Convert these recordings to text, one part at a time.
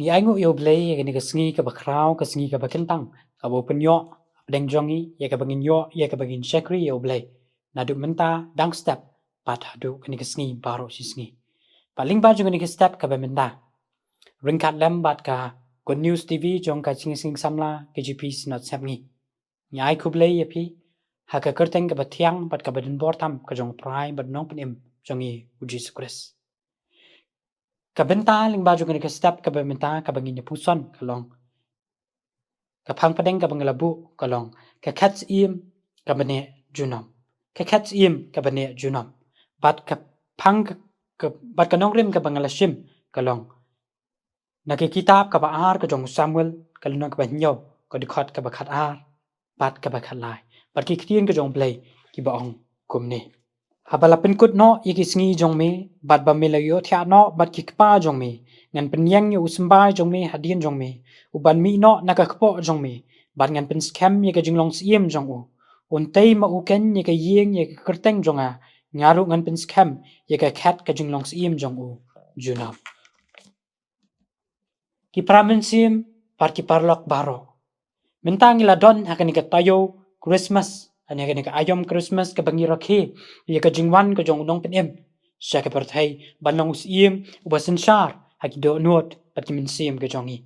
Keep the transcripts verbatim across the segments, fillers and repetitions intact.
Ngi ainguh ïa U Blei ïa kane ka sngi kaba khraw, ka sngi kaba kyntang, kaba u pynïoh hapdeng jong ngi, ïa kaba ngin ïoh, ïa kaba ngin shakri ïa U Blei naduh mynta dang step bad haduh kane ka sngi baroh shi sngi. Bad lyngba jong kane ka step kaba mynta, ryngkat lem bad ka Good News T V jong ka Jingïaseng Samla K J P Synod Sepngi, ngi ai khublei ïa phi ha ka kyrteng kaba thiang bad kaba donbor tam ka jong U Trai bad U Nongpynim jong ngi, U Jisu Khrist. Ka bynta lyngba jong kane ka step kaba mynta kaba ngin ïa puson ka long, ka phang pdeng kaba nga la buh ka long: Ka khet syiem kaba neh junom. Ka khet syiem kaba neh junom. Bad ka phang ka, ka, bad ka nongrim kaba nga la shim ka long na ka kitab kaba ar ka jong u Samuel, ka lynnong kaba hynñiew, ka dkhot kaba khatar bad kaba khatlai. Bad ki ktien ka jong U Blei kiba ong kumne: Haba la pynkut noh ïa ki sngi jong me, bad ba me la ïohthiah noh bad ki kpa jong me, ngan pynïeng ïa u symbai jong me hadien jong me, uban mih noh na ka kpoh jong me, bad ngan pynskhem ïa ka jinglong syiem jong u. Un tei ma u keiñ ïa ka ïing ïa ka kyrteng jong nga, nga ruh ngan pynskhem ïa ka khet ka jinglong syiem jong u junom. Ki para mynsiem bad ki paralok baroh, mynta ngi la don ha kane ka taïew Christmas, ha kane ka aïom Christmas kaba ngi rakhe ïa ka jingwan ka jong U Nongpynim sha ka pyrthei ban long u syiem uba synshar ha ki dohnud bad ki mynsiem ka jong ngi.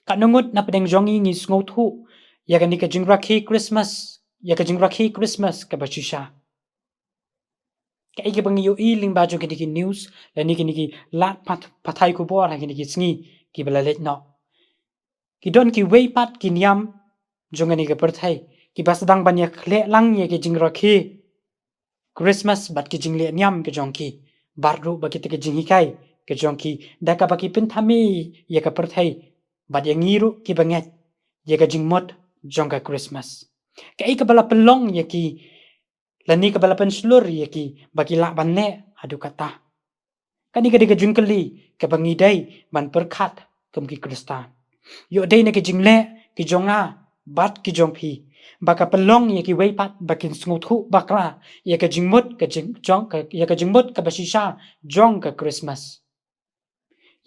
Katno ngut na pdeng jong ngi ngi sngewthuh ïa kane ka jingrakhe Christmas, ïa ka jingrakhe Christmas kaba shisha? Kaei kaba ngi ïohi lyngba jong kine ki news lane kine ki lad pat, pathai khubor ha kine ki sngi kiba la leit noh, ki don kiwei pat ki niam jong kane ka pyrthei kiba sdang ban ïakhleh lang ïa ki jingrakhe Christmas bad ki jingleh niam ka jong ki, bad ruh bad kita ki jinghikai ka jong ki, da kaba ki pynthame ïa ka pyrthei bad ïa ngi ruh kiba ngeit ïa ka jingmut jong ka Christmas. Kaei kaba la pynlong ïa ki, lane kaba la pynshlur ïa ki ba ki lah ban leh haduh katta? Kane ka dei ka jingkylli kaba ngi dei ban pyrkhat kum ki Khristan. Ïoh dei na ki jingleh ki jong nga bad ki jong phi ba ka pynlong ïa kiwei pat ba kin sngewthuh bakla ïa ka jingmut, ka jing, jong, ka, ïa ka jingmut kaba shisha jong ka Christmas.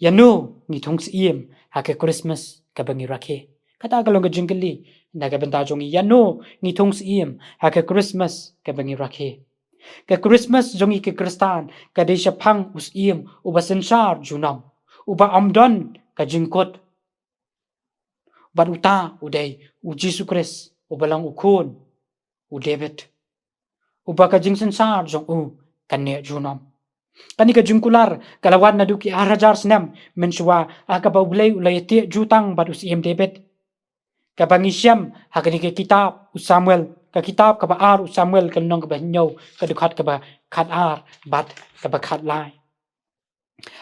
Ïano ngi thung syiem ha ka Christmas kaba ngi rakhe? Kata ka long ka jingkylli na ka bynta jong ngi, ïano ngi thung syiem ha ka Christmas kaba ngi rakhe? Ka Christmas jong ngi ki Khristan ka dei shaphang u syiem uba synshar junom, uba ym don ka jingkut. Bad uta u dei U Jisu Khrist, uba long u khun u David, uba ka jingsynshar jong u ka neh junom. Kane ka jingkular ka la wan naduh ki ar hajar snem mynshuwa, ha kaba U Blei u la ïateh jutang bad u syiem David. Kaba ngi shem ha kane ka kitab u Samuel, ka kitab kaba ar u Samuel, ka lynnong kaba hynñiew, ka dkhot kaba khatar bad kaba khatlai.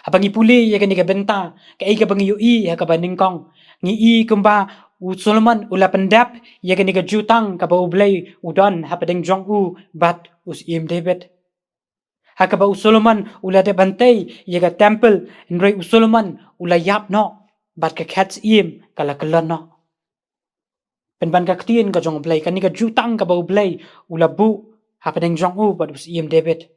Haba ngi pule ïa kane ka bynta, kaei kaba ngi ïohi ha kaba nyngkong? Ngi i kumba u Solomon u la pyndep ïa kane ka jutang kaba U Blei u don hapdeng jong u bad u syiem David. Ha kaba u Solomon u la dep ban tei ïa ka temple, hynrei u Solomon u la ïap noh bad ka khet syiem ka la kyllon noh. Pynban ka ktien ka jong U Blei, kane ka jutang kaba U Blei u la buh hapdeng jong u bad u syiem David,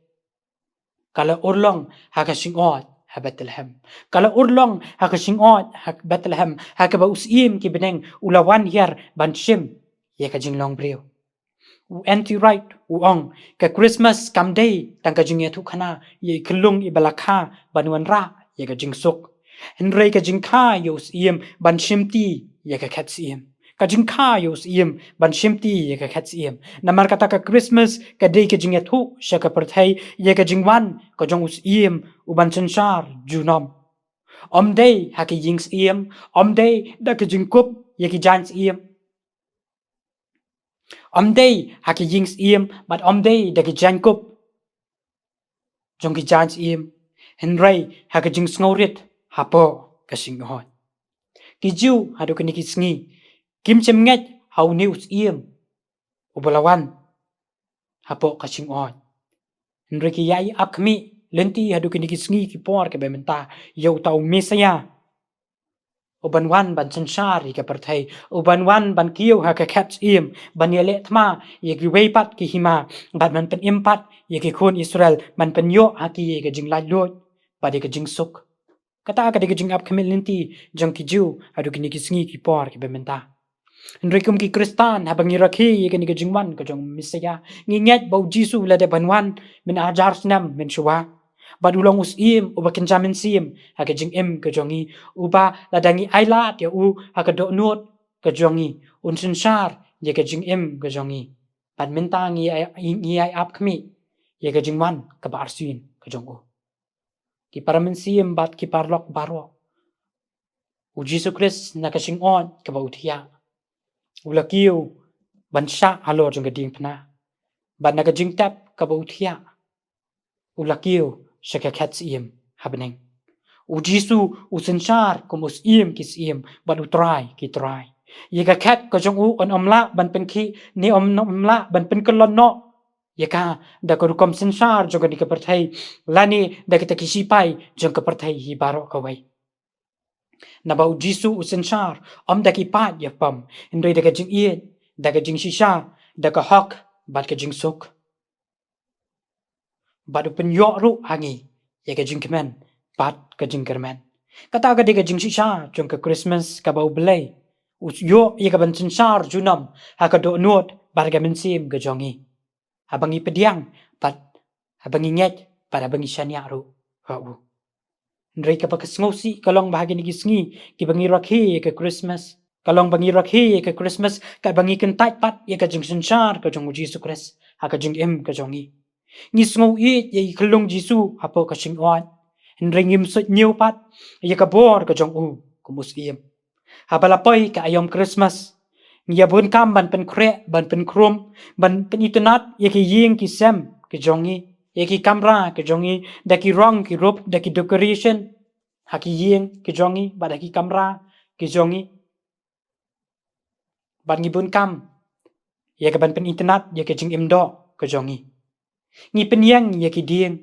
ka la urlong ha ka shingaid ha Bethlehem. Ka la urlong ha ka shingaid ha Bethlehem, ha kaba u syiem ki bneng u la wan hiar ban shim ïa ka jinglong briew. U N T Wright u ong, ka Christmas kam dei tang ka jingïathuhkhana ïa i khyllung iba la kha ban wanrah ïa ka jingsuk, hynrei ka jingkha ïa u syiem ban shimti ïa ka khet syiem. Ka jingkha ïa u syiem ban shimti ïa ka khet syiem. Namar kata ka Christmas ka dei ka jingïathuh sha ka pyrthei ïa ka jingwan ka jong u syiem uban synshar junom. Ym dei ha ka ïing syiem, ym dei da ka jingkup ïa ki jaiñ syiem. Ym dei ha ka ïing syiem bad ym dei da ki jaiñkup jong ki jaiñ syiem, hynrei ha ka jingsngewrit hapoh ka shingaid. Ki Jiw haduh kine ki sngi kim shym ngeit ha une u syiem uba la wan hapoh ka shingaid, hynrei ki ïai ap khmih lynti haduh kine ki sngi ki por kiba mynta ïa uta u Messaïah uban wan ban synshar ïa ka pyrthei, uban wan ban kiew ha ka khet syiem, ban ïaleh thma ïa kiwei pat ki hima, bad ban pynim pat ïa ki khun Israel, ban pynïoh ha ki ïa ka jinglaitluid bad ïa ka jingsuk. Kata ka dei ka jingap khmih lynti jong ki Jiw haduh kine ki sngi ki por kiba mynta. Hynrei kum ki Khristan, haba ngi rakhe ïa kane ka jingwan ka jong u Messiah, ngi ngeit ba u Jisu u la dep ban wan mynhajar snem mynshuwa. Bad u long u Syiem uba kynja mynsiem ha ka jingim ka jong ngi, uba lada ngi ailad ïa u ha ka dohnud ka jong ngi, un synshar ïa ka jingim ka jong ngi. Bad mynta ngi ai, ngi ai ap khmih ïa ka jingwan kaba arsien ka jong u. Ki para mynsiem bad ki paralok baroh, u Jisu Khrist na ka shyngkong kaba u thiah, u la kiew ban shah halor jong ka diengphna. Bad na ka jingtep kaba u thiah, u la kiew sha ka khet syiem ha bneng. U Jisu u synshar kum u Syiem ki syiem bad u Trai ki trai. Ïa ka khet ka jong u yn ym lah ban pynkhih ne yn ym lah ban pynkyllon noh ïa ka da ka rukom synshar jong kane ka pyrthei lane da kita ki sipai jong ka pyrthei hi baroh kawei. Naba u Jisu u synshar ym da ki paid ïapom, hynrei da ka jingïeit, da ka jingshisha, da ka hok bad ka jingsuk. Bad u pynïoh ruh ha ngi ïa ka jingkmen bad ka jingkyrmen. Kata ka dei ka jingshisha jong ka Christmas, kaba U Blei u ïoh ïa ka ban synshar junom ha ka dohnud bad ka mynsiem ka jong ngi, haba ngi pdiang bad haba ngi ngeit bad haba ngi shaniah ruh ha u. Hynrei kaba ka sngewsih ka long ba ha kine ki sngi kiba ngi rakhe ïa ka Christmas, ka long ba ngi rakhe ïa ka Christmas kaba ngi kyntait pat ïa ka jingsynshar ka jong u Jisu Khrist ha ka jingim ka jong ngi. Ngi sngew ïeit ïa i khyllung Jisu hapoh ka shyngoid, hynrei ngim suidñiew pat ïa ka bor ka jong u kum u Syiem. Haba la poi ka aïom Christmas, ngi ïa bun kam ban pynkhreh, ban pynkhrum, ban pynitynnad ïa ki ïing ki sem ki jong ngi, ïa ki kamra ki jong ngi da ki rong ki rup, da ki decoration ha ki ïing ki jong ngi bad ha ki kamra ki jong ngi. Bad ngi bun kam ïa ka ban pynitynnad ïa ka jingim doh ka jong ngi. Ngi pynïeng ïa ki dieng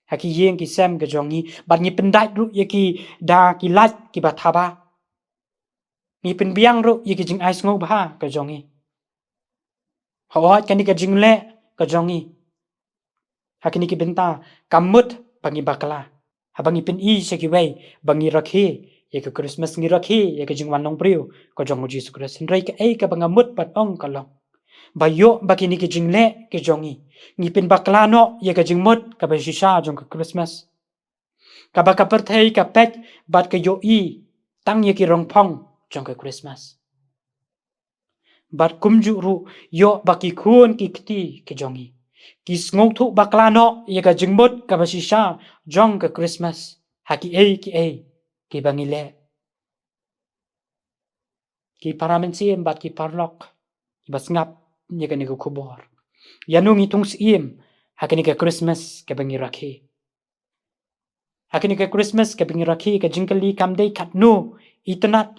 ha ki ïing ki sem ka jong ngi, bad ngi pyndait ruh ïa ki da ki light kiba thaba. Ngi pynbiang ruh ïa ki jingai sngewbha ka jong ngi. Hooid, kane ka jingleh ka jong ngi ha kine ki bynta kam mut ba ngi bakla haba ngi pyni sha kiwei ba ngi rakhe ïa ka Christmas, ngi rakhe ïa ka jingwan long briew ka jong u Jisu Khrist. Hynrei kaei kaba nga mut ban ong ka long ba ïoh ba kine ki jingleh ki jong ngi, ngi pynbakla noh ïa ka jingmut kaba shisha jong ka Christmas, kaba ka pyrthei ka peit bad ka ïohi tang ïa ki rongphong jong ka Christmas. Bad kumjuh ruh ïoh ba ki khun ki kti ki jong ngi ki sngewthuh bakla noh ïa ka jingmut kaba shisha jong ka Christmas ha kiei kiei kiba ngi leh. Ki para mynsiem bad ki paralok kiba sngap ïa kane ka khubor, ïano ngi thung syiem ha kane ka Christmas kaba ngi rakhe? Ha kane ka Christmas kaba ngi rakhe, ka jingkylli kam dei katno itynnad,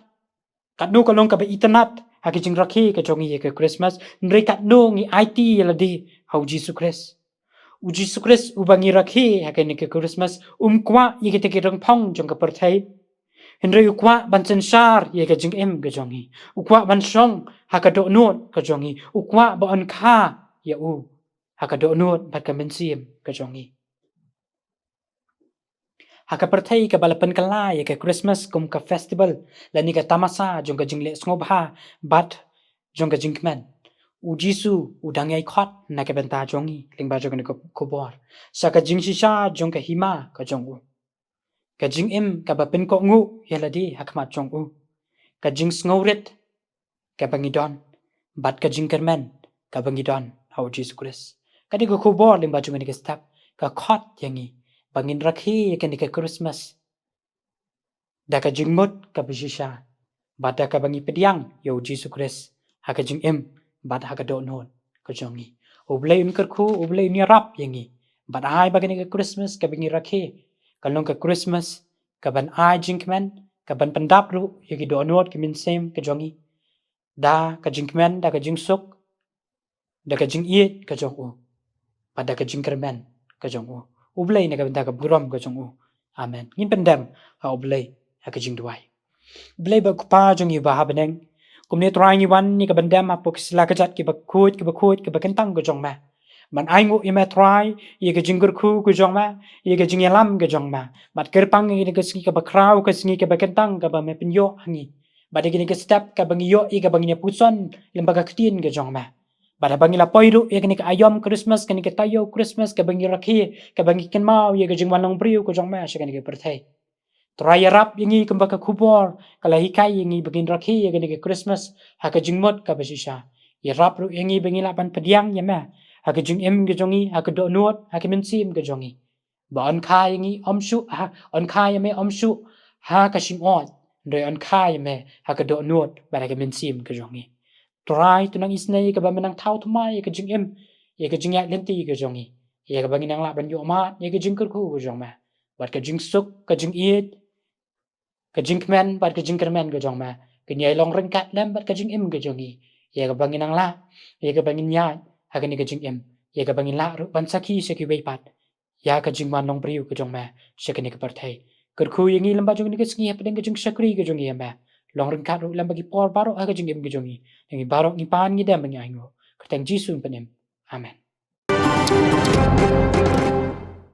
katno ka long kaba itynnad ha ka jingrakhe ka jong ngi ïa ka Christmas, hynrei katno ngi aiti ïa lade ha u Jisu Khrist. U Jisu Khrist uba ngi rakhe ha kane ka Christmas um kwah ïa kita ki rongphong jong ka pyrthei, hynrei u kwah ban synshar ïa ka jingim ka jong ngi. U kwah ban shong ha ka dohnud ka jong ngi. U kwah ba yn kha ïa u ha ka dohnud bad ka mynsiem ka jong ngi. Ha ka pyrthei kaba la pynkylla ïa ka Christmas kum ka festival lane ka tamasa jong ka jingleh sngewbha bad jong ka jingkmen, u Jisu u dang ïai khot na ka bynta jong ngi lyngba jong kane ka khubor sha ka jingshisha jong ka hima ka jong u, ka jingim kaba pynkohnguh ïa lade ha khmat jong u, ka jingsngewrit kaba ngi don bad ka jingkyrmen kaba ngi don ha u Jisu Khrist. Kane ka khubor lyngba jong kane ka step ka khot ïa ngi ba ngin rakhe ïa kane ka Christmas da ka jingmut kaba shisha bad da kaba ngi pdiang ïa u Jisu Khrist ha ka jingim bad ha ka dohnud ka jong ngi. U Blei un kyrkhu, U Blei un ïarap ïa ngi bad ai ba kane ka Christmas kaba ngi rakhe kan long ka Christmas kaban ai jingkmen, kaban pyndap ruh ïa ki dohnud ki mynsiem ka jong ngi da ka jingkmen, da ka jingsuk, da ka jingïeit ka jong u bad da ka jingkyrmen ka jong u. U Blei na ka bynta ka burom ka jong u. Amen. Ngin pyndem ha U Blei ha ka jingduwai. U Blei bad u Kpa jong ngi uba ha bneng, kumne Trai ngi wan ïa ka ban dem hapoh ki sla kjat kiba khuid kiba khuid kiba kyntang ka jong me. Ban ai nguh ïa me Trai, ïa ka jingkyrkhu ka jong me, ïa ka jingïalam ka jong me. Bad kyrpang ïa kane ka sngi kaba khraw, ka sngi kaba kyntang kaba me pynïoh ha ngi. Bad ïa kane ka step kaba ngi ïoh ïa kaba ngin ïa puson lyngba ka ktien ka jong me. Bad haba ngi la poi ruh ïa kane ka aïom Christmas, kane ka taïew Christmas kaba ngi rakhe, kaba ngi kynmaw ïa ka jingwan long briew ka jong me sha kane ka pyrthei. Trai, ïarap ïa ngi kumba ka khubor ka la hikai ïa ngi ba ngin rakhe ïa kane ka Christmas ha ka jingmut kaba shisha. Ïarap ruh ïa ngi ba ngin lah ban pdiang ïa me ha ka jingim ka jong ngi, ha ka dohnud, ha ka mynsiem ka jong ngi. Ba yn kha ïa ngi ym shuh ha, yn kha ïa me ym shuh ha ka shyngoid, hynrei yn kha ïa me ha ka dohnud bad ha ka mynsiem ka jong ngi. Trai, to nang isynei ïa kaba me nang thaw thymmai ïa ka jingim, ïa ka jingïaid lynti ka jong ngi, ïa kaba ngin nang lah ban ïohmad ïa ka jingkyrkhu ka jong me. Bad ka jingsuk, ka jingïeit, ka jingkmen bad ka jingkyrmen ka jong me kin ïai long ryngkat lem bad ka jingim ka jong ngi, ïa kaba ngin nang lah, ïa kaba ngin ïaid ha kane ka jingim, ïa kaba ngin lah ruh ban sakhi sha kiwei pat ïa ka jingwan long briew ka jong me sha kane ka pyrthei. Kyrkhu ïa ngi lyngba jong kane ka sngi hapdeng ka jingshakri ka jong ngi ïa me. Long ryngkat ruh lem bad ki por baroh ha ka jingim ka jong ngi. Ïa ngi baroh ngi pan ngi dem bad ngi ainguh. Kyrteng Jisu ngi pynim. Amen.